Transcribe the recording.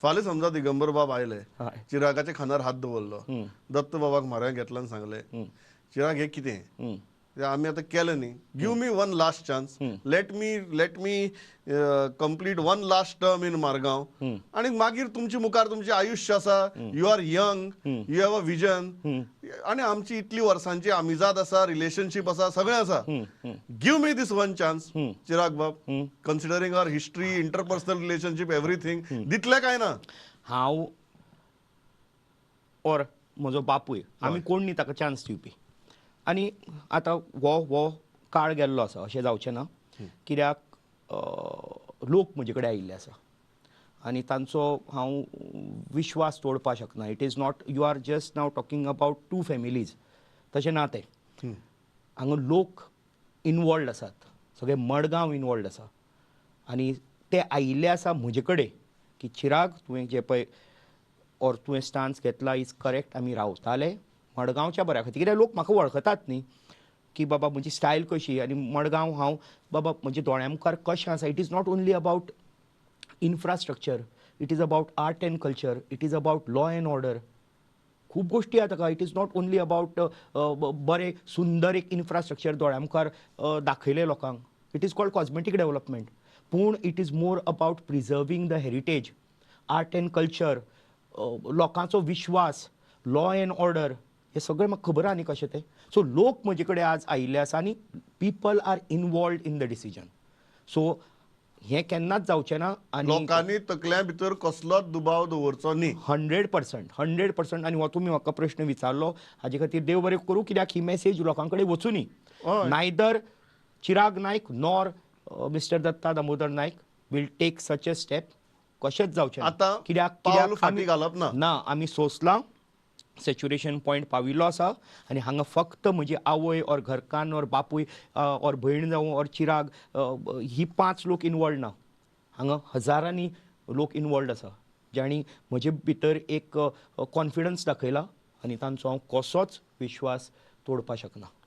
फाल्यां समजा दिगंबर बाब आयले, हय. चिरागाच्या खांदार हात दवरलो, दत्त बाबाक म्हऱ्यांत घेतलो आनी सांगलें, चिराग, हें कितें ते आमी आतां केलें न्ही, give me one last chance, let me complete one last term in Margao आनी मागीर तुमचे मुखार तुमचें आयुश्य आसा, you are young, you have a vision आनी आमची इतली वर्सांची आमिजाद आसा, रिलेशनशीप आसा, सगळें आसा. Give me this one chance, Chirag बाब. Considering our history, interpersonal relationship, everything, दितले काय ना? हांव ऑर म्हजो बापूय, आमी कोण न्ही ताका चान्स दिवपी. आनी आतां हो काळ गेल्लो आसा, अशें जावचें ना, कित्याक लोक म्हजे कडेन आयिल्ले आसा आनी तांचो हांव विश्वास तोडपाक शकना. It is not, you are just now talking about two families, तशें ना तें. हांगा लोक इनवॉल्ड आसात, सगळे मडगांव इनवॉल्ड आसा आनी ते आयिल्ले आसा म्हजे कडेन की चिराग, तुवें जे पळय ऑर तुवें स्टान्स घेतला is correct. आमी रावताले मडगांवच्या बऱ्या खातीर, कित्याक लोक म्हाका वळखतात न्ही की बाबा म्हजी स्टायल कशी आनी मडगांव हांव बाबा म्हज्या दोळ्या मुखार कशें आसा. It is not only about infrastructure, it is about art and culture, it is about law and order. खूब गोश्टी आहा ताका. It is not only about बरें सुंदर एक इन्फ्रास्ट्रक्चर दोळ्या मुखार दाखयलें लोकांक, it is called cosmetic development, पूण it is more about preserving the heritage, art and culture, लोकांचो विश्वास, लॉ एंड ऑर्डर, हें सगळें म्हाका खबर आहा न्ही कशें तें. सो लोक म्हजे कडेन आज आयिल्ले आसा आनी people are involved in the decision, so हें केन्नाच जावचें ना आनी लोकांनी तकल्या भितर कसलोच दुबाव दवरचो न्ही. 100%, 100%. आनी हो तुमी म्हाका प्रश्न विचारलो हाजे खातीर देव बरें करूं, कित्याक ही मॅसेज लोकां कडेन वचुनी. Neither Chirag Naik nor Mister Datta Damodar Naik will take such a step. कशेंच जावचें ना. आतां कित्याक पावल कित्याक फाटीं घालप ना. ना, आमी सोंसलां, सेच्युरेशन पॉयंट पाविल्लो आसा आनी हांगा फक्त म्हजी आवय ऑर घरकान्न ऑर बापूय ऑर भयण जावं ऑर चिराग, ही पांच लोक इनवॉल्ड ना. हांगा हजारांनी लोक इनवॉल्ड आसा, जांणी म्हजे भितर एक कॉन्फिडन्स दाखयला आनी तांचो हांव कसोच विश्वास तोडपाक शकना.